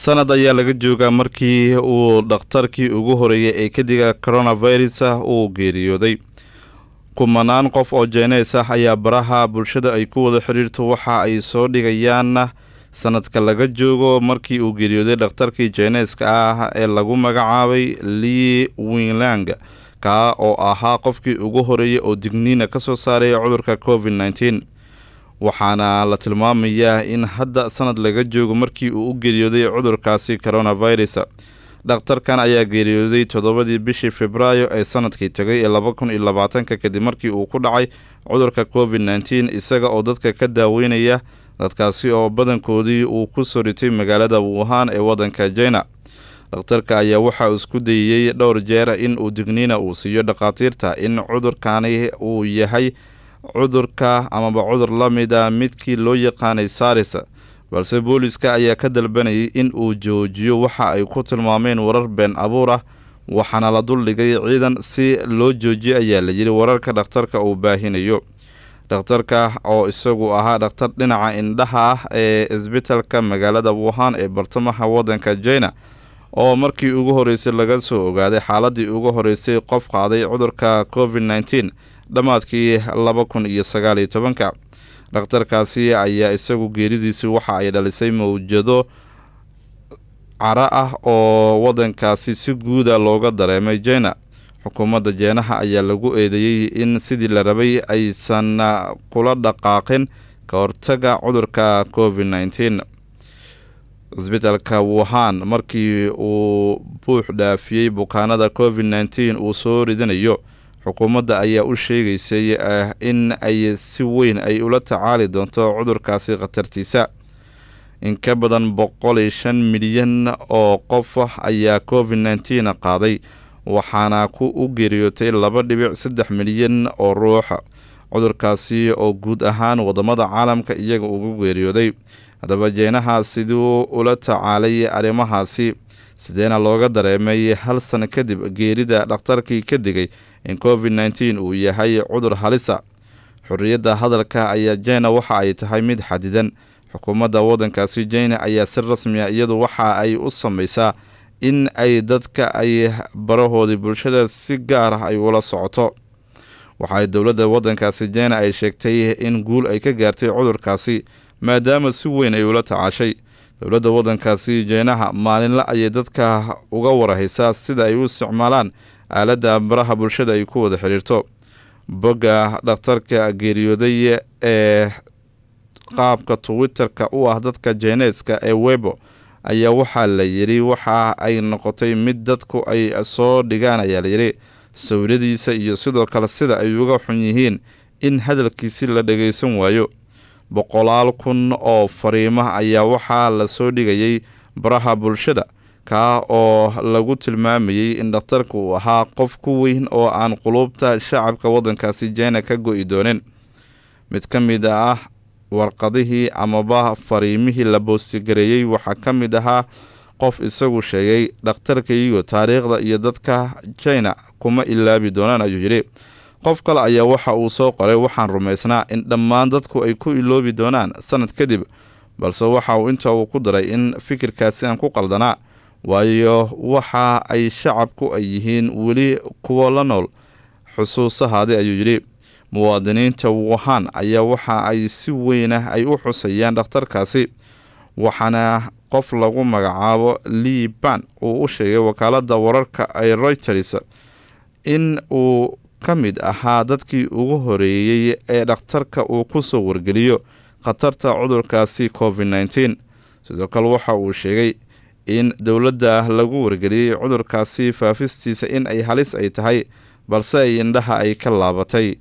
Sanad ayaa laga joogaa markii uu dhakhtarkii ugu horeeyay ee kadiga coronavirus uu geeriyooday. Kumanaan qof oo Jeeneys ah ayaa baraha bulshada ay ku wada xiriirto waxa ay soo dhigayaan sanadka laga joogo markii uu geeriyooday dhakhtarkii Jeeneyska ah ee lagu magacaabay Lee Winlang, kaa oo ahaa qofkii ugu horeeyay oo digniina kasoo saaray cudurka COVID-19. Waxaana la tilmaamayaa in hadda sanad laga joogo markii uu u geeriyooday cudurkaasi coronavirus. Dhakhtarkan ayaa geeriyooday 7dii bishii Febraayo ee sanadkii tegay ee 2020-ka, kadib markii uu ku dhacay cudurka COVID-19, isaga oo dadka ka daaweynaya, dadkaasi oo badankoodii uu ku soo ritay magaalada Wuhan ee waddanka Jina. Dhakhtarka ayaa waxa uu isku dayeyey dhowr jeer in uu digniina uu siiyo dhakhaatiirta in cudurkani uu yahay cudurka amaba cudur la mida midkii loo yaqaanay SARS, balse booliska ayaa ka dalbanayay in uu joojiyo waxa ay ku tilmaameen warar been abuur ah. Waxaana la duldhigay ciidan si loo joojiyo, ayaa la yidhi, wararka dhakhtarka uu baahinayo. Dhakhtarka oo isagu ahaa dhakhtar dhinaca indhaha ah ee isbitalka magaalada Wuhan ee bartamaha waddanka Jina, oo markii ugu horreysay laga soo ogaaday xaaladii ugu horreysay qof qaaday cudurka COVID-19 dhammaadkii 2019-ka, dhakhtarkaasi ayaa isagu geeridiisi waxa ay dhalisay mawjado cara ah oo waddankaasi si guuda looga dareemay Jina. Xukuumadda Jeenaha ayaa lagu eedeeyey in sidii la rabay aysan kula dhaqaaqin ka hortaga cudurka COVID-19. Cisbitalka Wuhan markii uu buux dhaafiyey bukaanada COVID-19 uu soo ridanayo, xukuumadda ayaa u sheegaysay in ay si weyn ay ula tacaali doonto cudurkaasi khatartiisa. In ka badan 105 milyan oo qof ayaa COVID-19 qaaday, waxaana ku u geeriyootay 2.3 milyan oo ruux cudurkaasi oo guud ahaan wadamada caalamka iyaga ugu geeriyooday. Haddaba, Jeenaha siduu ula tacaalay arrimahaasi? Sideena looga dareemay hal sano kadib geerida dhakhtarkii ka digay in COVID-19 uu yahay cudur halisa? Xorriyadda hadalka ayaa Jina waxa ay tahay mid xadidan. Xukuumadda waddankaasi Jina ayaa si rasmi ah iyadu waxa ay u sameysaa in ay dadka ay barahoodii bulshada si gaar ah ay ula socoto. Waxaay dowladda waddankaasi Jina ay sheegtay in guul ay ka gaartay cudurkaasi, maadaama si weyn ay ula tacaashay. Dowladda waddankaasi Jeenaha maalinla ayay dadka uga warhaysaa sida ay u isticmaalaan aaladda baraha bulshada ay ku wada xiriirto. Bogga dhakhtarka geeriyooday ee qaabka Twitter-ka u ah dadka Jeeneeska ee Weibo ayaa waxaa la yidhi waxa ay noqotay mid dadku ay soo dhigaan, ayaa layidhi, sawiradiisa iyo sidoo kale sida ay uga xun yihiin in hadalkiisi la dhagaysan waayo. Boqolaal kun oo fariimaha ayaa waxaa lasoo dhigayay baraha bulshada, kaa oo lagu tilmaamayey in dhakhtarka uu ahaa qof ku weyn oo aan quluubta shacabka waddankaasi Jina ka go-i doonin. Mid ka mid ah warqadihii amaba fariimihii la boostigareeyey waxaa ka mid ahaa qof isagu sheegay: "Dhakhtarkaygu taariikhda iyo dadka Jina kuma ilaabi doonaan," ayuu yidhi. Qof kale ayaa waxa uu soo qoray: "Waxaan rumaysnaa in dhammaan dadku ay ku iloobi doonaan sanad kadib," balse waxa uu inta uu ku daray in fikirkaasi aan ku qaldanaa, waayo waxa ay shacabku ay yihiin weli kuwo la nool xusuusahaadi, ayuu yidhi. Muwaadiniinta Wuhan ayaa waxa ay si weynah ay u xusayaan dhakhtarkaasi, waxaana qof lagu magacaabo Liban uu u sheegay wakaaladda wararka ee Reuters in uu ka mid ahaa dadkii ugu horeeyey ee dhakhtarka uu ku soo wargeliyo khatarta cudurkaasi COVID-19. Sidoo kale waxa uu sheegay in dowladda lagu wargeliyey cudurkaasi faafistiisa in ay halis ay tahay, balse ay indhaha ay ka laabatay.